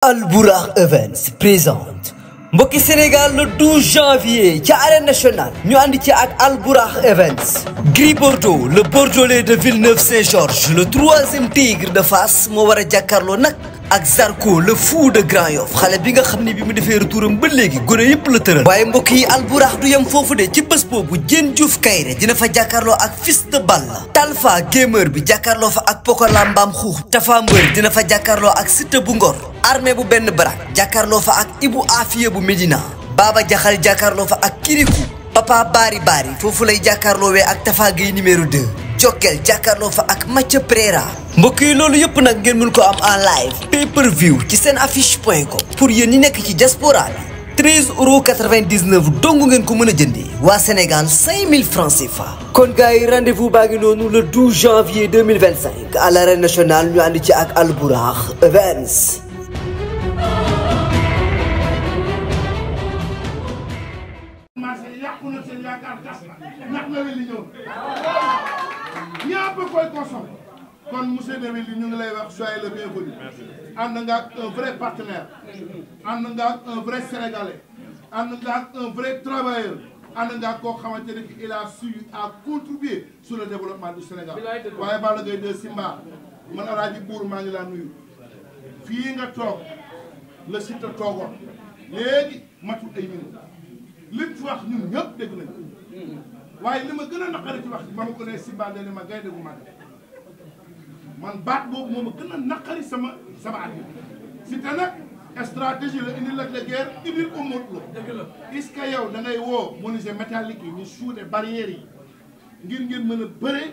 Albourakh Events présente mbokki Sénégal le 12 janvier ci arène nationale ñu ànd ci ak Albourakh Events. Gris Bordeaux le bordelais de Villeneuve-Saint-Georges le troisième tigre de Fass moo war a jàkkaarloo nag ak Zarko le fou de Grand Yoff xale bi nga xam ne bi mu defee retouram ba léegi gone yëpp la tëral. waaye mbokk yi Albourakh du yem foofu de ci bés boobu Diène Diouf Kaïré dina fa jàkkaarloo ak Fils de Balla. Talfa gamer bi jàkkaarloo fa ak Pokola Mbam Xuux. Tafa Mbër dina fa jàkkaarloo ak Siteu bu Ngor. Armée bu benn barak jàkkaarloo fa ak Ibou Afia bu Médina. Baba Jaxal jàkkaarloo fa ak Kirikou. Papa Bari foofu lay jàkkaarloowee ak Tafa Gueye numéro 2. Jokkel jàkkaarloo fa ak Mathieu Préra. mbokk yi loolu yëpp nag ngeen mën ko am en live pay per view ci seen affiche.com. pour yéen ñi nekk ci diaspora bi 13,99 € dong ngeen ko mën a jëndee. waa Sénégal 5000 francs CFA. kon gars yi rendez-vous baa ngi noonu le 12 janvier 2025 à l'arène nationale ñu ànd ci ak Albourakh Events. kon monsieur Deweli ñu ngi lay wax soyez le bienvenu. ànd nga ak un vrai partenaire. ànd nga ak un vrai sénégalais. ànd nga ak un vrai travailleur. ànd nga ak koo xamante ne il a su à contribuer sur le développement du Sénégal. waaye Balla Gaye 2 Simba man Alaaji Buur maa ngi laa nuyu. fii nga toog la Siteu toogoon léegi matul ay minutes li fi wax ñun ñëpp dégg nañu waaye li ma gën a naqari ci wax ba ma ko nee Simba ne ma gaynde gu mag man baat boobu moo ma gën a naqari sama àddina. Siteu nag stratégie la indil ak la guerre indil ko Modou Lo. est-ce que yow da ngay woo menuisier métallique yi ñu suude barrières yi ngir ngeen mën a bëre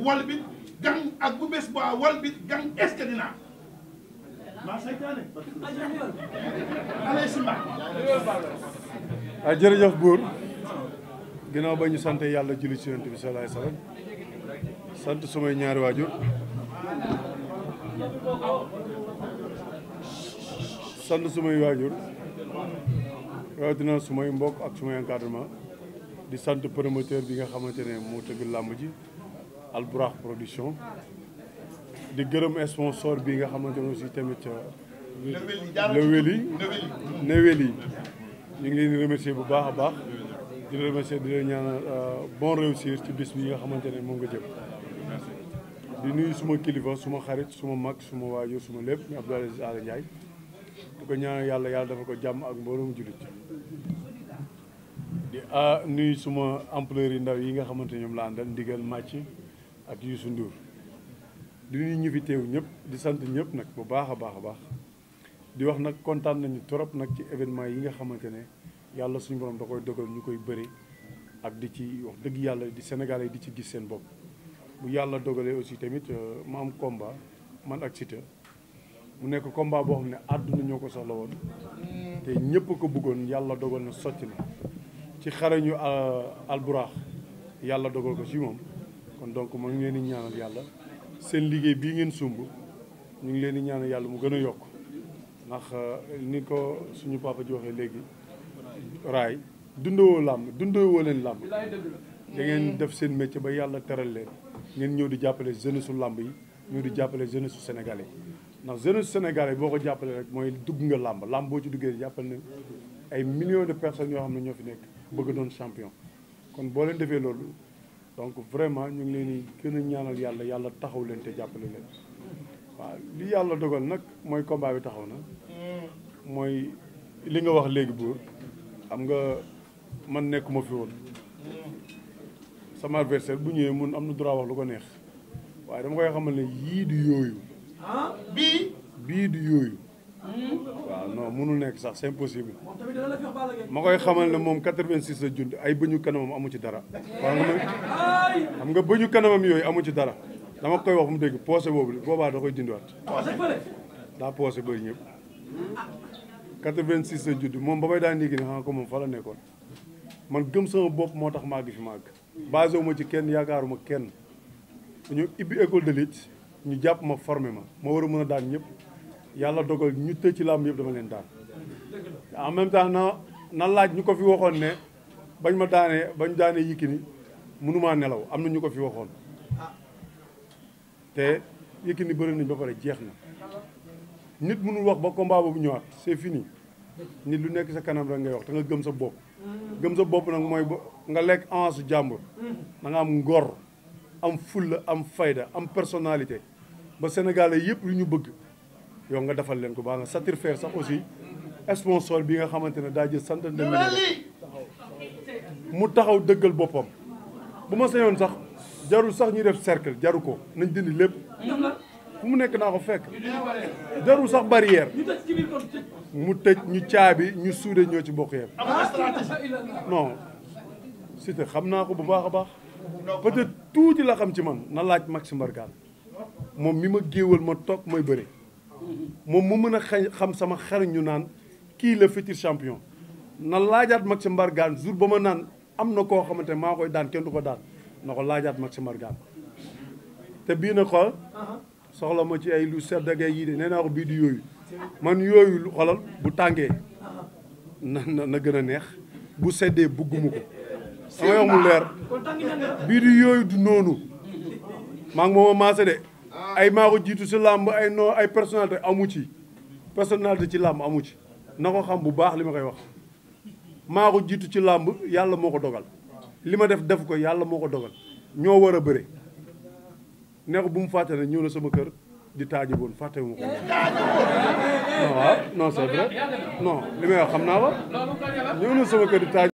wal bit gang ak bu bés ba wal bit gang est-ce que dinaa maa saytaane allez Simba. jërëjëf buur ginnaaw ba ñu sant yàlla julli ci Yonent bi sallallahu alayhi wasallam sant sumay ñaari waajur sant sumay waajur rawatina sumay mbokk ak sumay encadrement di sant promoteur bi nga xamante ne moo tëgg làmb ji Albourakh production di gërëm sponsor bi nga xamante ne aussi tamit Neweli ñu ngi leen di remercier bu baax a baax di la remercier di leen ñaanal bon réussir ci bis bi nga xamante ne moom nga jëm di nuyu suma kilifa suma xarit suma mag suma waajur suma lépp ñu Abdou Aziz Ala Ndiaye di ko ñaanal yàlla dafa ko jàmm ak mbooloo mu jullit di nuyu suma ampleur yi ndaw yi nga xamante ne ñoom la àndal ndigal màcc ak Youssou Ndour di nuyu ñu fi teew ñëpp di sant ñëpp nag bu baax a baax a baax di wax nag kontaan nañu trop nag ci événement yi nga xamante ne yàlla suñu borom da koy dogal ñu koy bëri ak di ci wax dëgg yàlla di Sénégalais di ci gis seen bopp. bu yàlla dogalee aussi tamit ma am combat man ak Siteu mu nekk combat boo xam ne àdduna ñoo ko soxla woon te ñëpp ko bëggoon yàlla dogal na sotti na ci xarañu Albourakh yàlla dogal ko ci moom kon donc ma ngi leen di ñaanal yàlla seen liggéey bii ngeen sumb ñu ngi leen di ñaanal yàlla mu gën a yokk ndax ni ko suñu papa ji waxee léegi raay dundewoo leen làmb da ngeen def seen métier ba yàlla teral leen ngeen ñëw di jàppale jeunesse su làmb yi ñëw di jàppale jeunesse su sénégalais ndax jeunesse su sénégalais boo ko jàppale rek mooy dugg nga làmb boo ci duggee jàppale ne ay millions de personnes yoo xam ne ñoo fi nekk bëgg doon champion kon boo leen defee loolu donc vraiment ñu ngi leen di gën a ñaanal yàlla taxaw leen te jàppale leen waaw li yàlla dogal nag mooy combat bi taxaw na mooy li nga wax léegi buur xam nga man nekkuma fi woon sama adversaire bu ñëwee mun am na droit wax lu ko neex waaye dama koy xamal ne yii du yooyu bii du yooyu waaw non mënul nekk sax c'est impossible ma koy xamal ne moom 86 la jund ay bëñu kanamam amu ci dara waaw xam nga bëñu kanamam yooyu amu ci dara dama koy wax mu dégg poosé boobu boobaa da koy dindiwaat daa poosé bëri ñëpp 86 la judd moom ba may daan léegi ne xam ko moom fa la nekkoon man gëm sama bopp moo tax màgg fi màgg basé wu ma ci kenn yaakaaruma kenn dañoo ibbi école de lutte ñu jàpp ma formé ma war a mën a daan ñëpp yàlla dogal ñu tëj ci làmb yëpp dama leen daan en même temps na laaj ñu ko fi waxoon ne bañ daanee Yékini mënumaa nelaw am na ñu ko fi waxoon te Yékini bëri nañ ba pare jeex na nit mënul wax ba combat boobu ñëwaat c'est fini nit lu nekk sa kanam rek ngay wax te nga gëm sa bopp gëm sa bopp nag mooy ba nga lekk avance jàmbur da nga am ngor am fulla am fayda am personnalité ba Sénégalais yëpp lu ñu bëgg yow nga defal leen ko baa nga satisfaire sax aussi sponsor bi nga xamante ne daa jël centaine de millions mu taxaw dëggal boppam bu ma sañoon sax jarul sax ñuy def cercle jaru ko nañ dindi lépp fu mu nekk naa ko fekk jarul sax barrière mu tëj ñu caabi ñu suude ñoo ci bokk yem non Siteu xam naa ko bu baax a baax peut-être tuuti la xam ci man na laaj Maxime Mbargane moom mi ma géewal ma toog mooy bëri moom mu mën a xam sama xariñ ñu naan kii le futur champion na laajaat Maxime Mbargane jour ba ma naan am na koo xamante ne maa koy daan kenn du ko daan na ko laajaat Maxime Mbargane te bii na xool soxla ma ci ay lu sedd ak yii de nee naa ko bii di yooyu man yooyu lu xolal bu tàngee na gën a neex bu seddee bugguma ko sama wax mu leer bii di yooyu du noonu maa ngi mooma maase de ay maa ko jiitu si làmb ay non ay personnalité amu ci personnalité ci làmb amu ci na ko xam bu baax li ma koy wax maa ko jiitu ci làmb yàlla moo ko dogal li ma def ko yàlla moo ko dogal ñoo war a bëre ne ko bu mu fàtte ne ñëw na sama kër di taaji boon fàtte wu ma ko non waaw non c'est vrai non li may wax xam naa ko ñëw na sama kër di taaji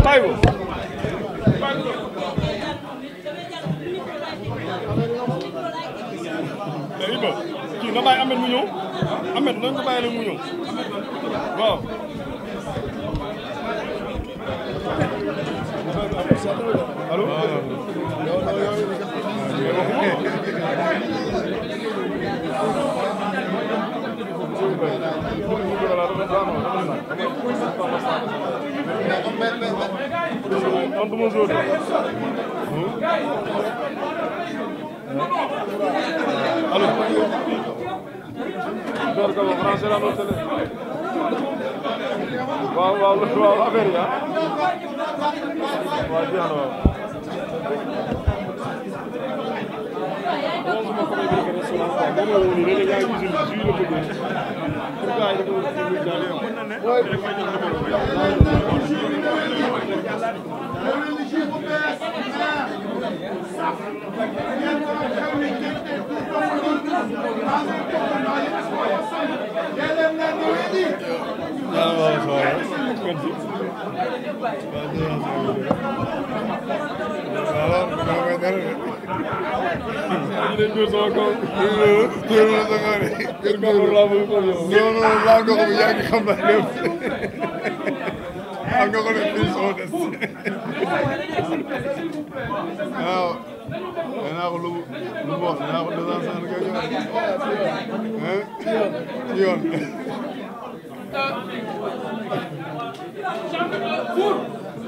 bàyyi ko Iba kii nga bàyyi Ahmed mu ñëw Ahmed nañ ko bàyyi la mu ñëw waaw allo waaw affaire yi waaw jeex na waaw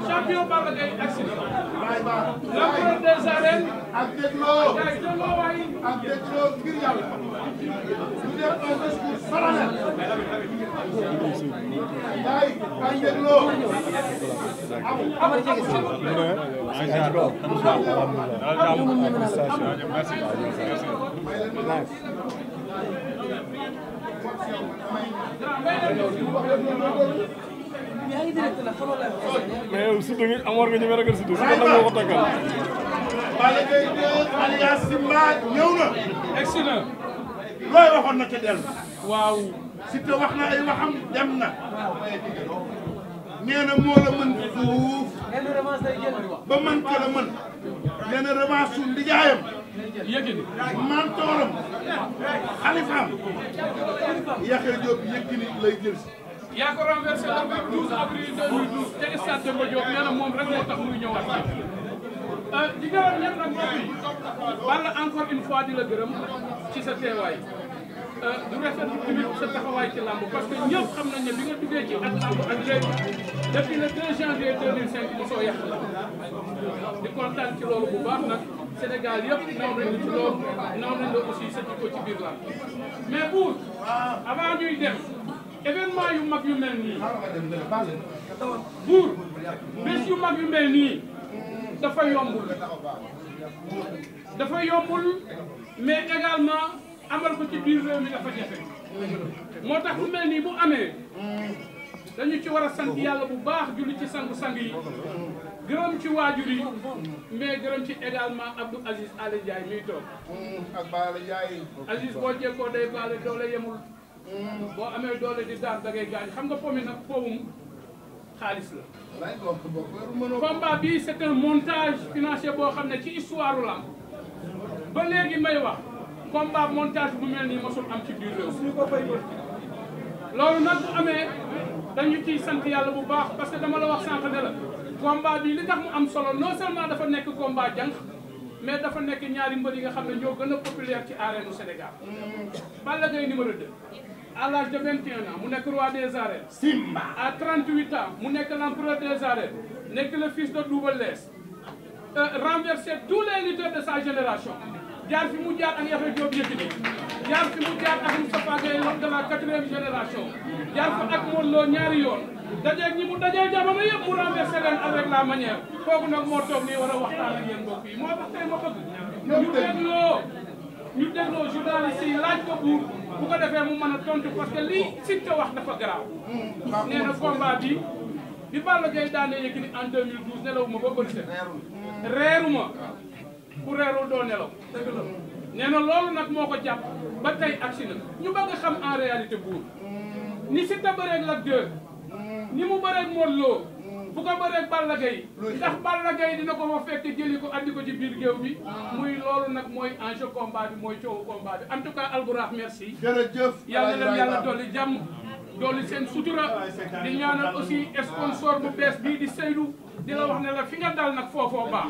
champion Balla Gaye accident l'empereur des arènes ak dégloo ngir yàlla ñu def un discours solennel ak dégloo mais yow Siteu nga amoon nga ñeme ragal Siteu Siteu nag moo ko tàggal. Balla Gaye 2 alias Simba ñëw na. excellent looy waxoon na ca dellu. waaw. Siteu wax na ay waxam dem na. nee na moo la mën fuuf. ba mën ca la mën. nee na revanche su ndijaayam. Yékini. mantooram. xalifaam. Yaxya Diop Yékini lay jël si. yaa ko renversé le 12 avril 2012 ca stade Demba Diop nee na moom rek moo tax muy ñëwaat di gërëm ñëpp nag mbokk yi Balla encore une fois di la gërëm ci sa teewaay du rafetlu tamit sa taxawaay ci làmb parce que ñëpp xam nañ ne bi nga duggee ci at làmb ak léegi depuis le 2 janvier 2005 mosoo yàq di kontaan ci loolu bu baax nag Sénégal yëpp naw nañ la ci loolu naw nañ la aussi sa jikko ci biir làmb mais Bour avant ñuy dem événement yu mag yu mel nii Bour bés yu mag yu mel nii dafa yombul mais également amal ko ci biir réew mi dafa jafe moo tax lu mel nii bu amee dañu ci war a sant yàlla bu baax julli ci sangu-sang yi gërëm ci waajur yi mais gërëm ci également Abdou Aziz Alé Ndiaye miy toog ak Baale Ndiaye. Aziz boo jekkoo day baale doole yemul boo amee doole di daan da ngay gaañ xam nga pomi nag powum xaalis la combat bi c'est un montage financier boo xam ne ci histoire lamb ba léegi may wax combat montage bu mel nii mosul am ci biir réew loolu nag bu amee dañu ciy sant yàlla bu baax parce que dama la wax sànq ne la combat bi li tax mu am solo non seulement dafa nekk combat jànq mais dafa nekk ñaari mbër yi nga xam ne ñoo gën a populaire ci arène Sénégal Balla Gaye numéro 2 à l'âge de 21 ans mu nekk roi des arènes Simba à 38 ans mu nekk l'empereur des arènes nekk le fils de Double Less renverser tous les lutteurs de sa génération jaar fi mu jaar ak Yaxya Diop Yékini jaar fi mu jaar ak Moustapha Gueye l'homme de la 4e génération jaar fa ak Modou Lo ñaari yoon dajeeg ñi mu dajee jamono yëpp mu renverser leen avec la manière kooku nag moo toog nii war a waxtaan ak yéen mbokk yi moo tax tey ma bëgg ñu dégloo journaliste yi laaj ko Bour bu ko defee mu mën a tontu parce que lii Siteu wax dafa garaaw nee na combat bi Balla Gaye daane Yékini en 2012 nelawuma ba bëri set reeruma ku reerul doo nelaw nee na loolu nag moo ko jàpp ba tey agsi na ñu bëgg a xam en réalité Bour ni Siteu bëreeg Lac 2 ni mu bëreeg Modou Lo bu ko bëreeg Balla Gaye ndax Balla Gaye dina ko fa fekk jëli ko andi ko ci biir géew bi muy loolu nag mooy enjeu combat bi mooy coowu combat bi en tout cas Albourakh merci jërëjëf yàlla leen yàlla dolli jàmm dolli seen sutura di ñaanal aussi sponsor bu bees bii di Seydou di la wax ne la fi nga dal nag foofoo baax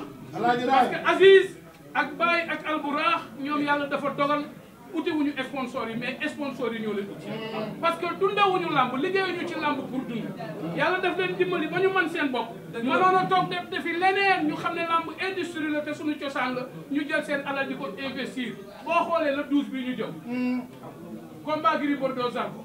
parce que Aziz ak Baye ak Albourakh ñoom yàlla dafa dogal uti wuñu sponsor yi mais sponsor yi ñoo leen uti parce que dundawuñu lamb liggéeyuñu ci lamb pour dund yàlla daf leen dimbali ba ñu mën seen bopp mënoon a toog def defi leneen ñu xam ne lamb industrie la te suñu cosaan la ñu jël seen alal di ko investir boo xoolee le 12 bi ñu jëm combat Gris Bordeaux Zarko